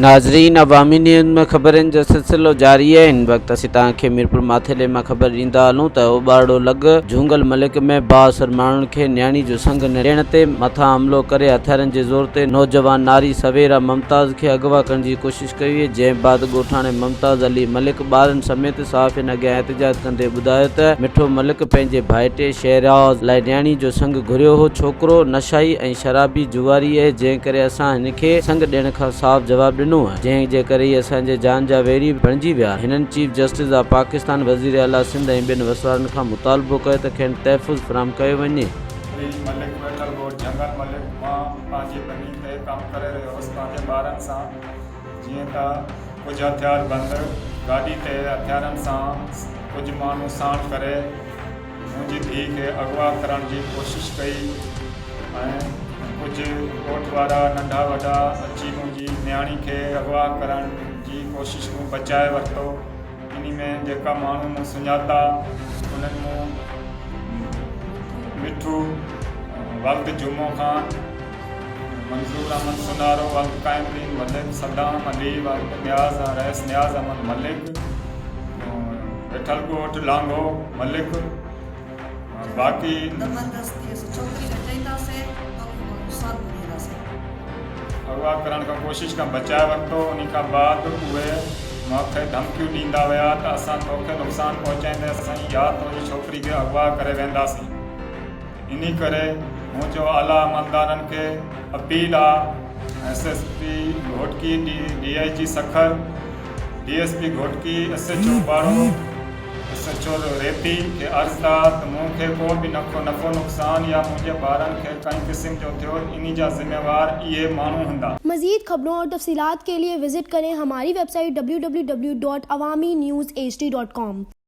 ناظرين عوامي نيوز ۾ خبرن جو سلسلو جاري آهي هن وقت اسين توهان کي ميرپور ماٿيلي مان خبر ڏيندا هلون ته اوٻاڙو لڳ جهونگل ملڪ ۾ بااثر ماڻهن کي نياڻي جو سڱ نه ڏيڻ تي مٿان حملو ڪري هٿيارن جي زور تي نوجوان ناري سويرا ممتاز کي اغوا ڪرڻ جي ڪوشش ڪئي وئي جنهن بعد ڳوٺاڻي ممتاز علي ملڪ ٻارن سميت صحافين اڳيان احتجاج ڪندي ٻڌايو ته مٺو ملڪ پنهنجي ڀائٽي شيراز لاء نياڻي جو سڱ گهريو هو، ڇوڪرو نشائي ۽ شرابي جواري اهي جنهن ڪري اسان هن کي سڱ ڏيڻ کان صاف جواب ڏنو آهي جنهن جي ڪري هي اسان جي جان جا ويري بڻجي ويا آهن. هنن چيف جسٽس آف پاڪستان، وزير اعليٰ سنڌ ۽ ٻين وسوارن کان مطالبو ڪيو ته کين تحفظ فراهم ڪيو وڃي. علي ملڪ ويٺل ڳوٺ جهنگل ملڪ مان پنهنجي ٻني تي ڪم ڪري رهيو هوس پنهنجي ٻارن سان جيئن ته ڪجهه هٿيار بند گاڏي تي هٿيارن سان ڪجهه ماڻهو ساڻ ڪري منهنجي ڌيء کي اغوا ڪرڻ جي ڪوشش ڪئي ۽ ڪجهه ڳوٺ وارا ننڍا وڏا اچي منهنجي نياڻي کي اغوا ڪرڻ جي ڪوشش مون بچائي ورتو. انهي ۾ جيڪا ماڻهو مون سڃاتا انهن مون مٺو ولد جمعو خان، منظور احمد سونارو ولد قائم الدين ملڪ، صدام علي ولد نياز رئيس نياز احمد ملڪ، ويٺل ڳوٺ لانگهو ملڪ، باقي. زبردستي اسين ڇوڪري کي چئينداسين توکي مان نقصان پڄائينداسين. اغوا ڪرڻ کان ڪوشش کان بچائي ورتو انهي کان بعد اهي مون کي ڌمڪيون ڏيندا ويا ته اسان توکي نقصان پهچائينداسين يا تنهنجي ڇوڪري کي اغوا ڪري وينداسين انهي ڪري منهنجو اعليٰ عملدارن کي اپيل آ S S P Ghotki D I G Sukkur D S P Ghotki S H O Paro S H O Reti کي عرض آ ته مون کي ڪو به نفعو نفعو نقصان يا منهنجي ٻارن کي ڪنهن قسم جو ٿيو ته انهي جا ذميوار اهي ماڻهو هوندا. مزيد خبرون اور تفصيلات کے لئے وزٽ ڪرين ھماري web site www.awamiNewsHD.com.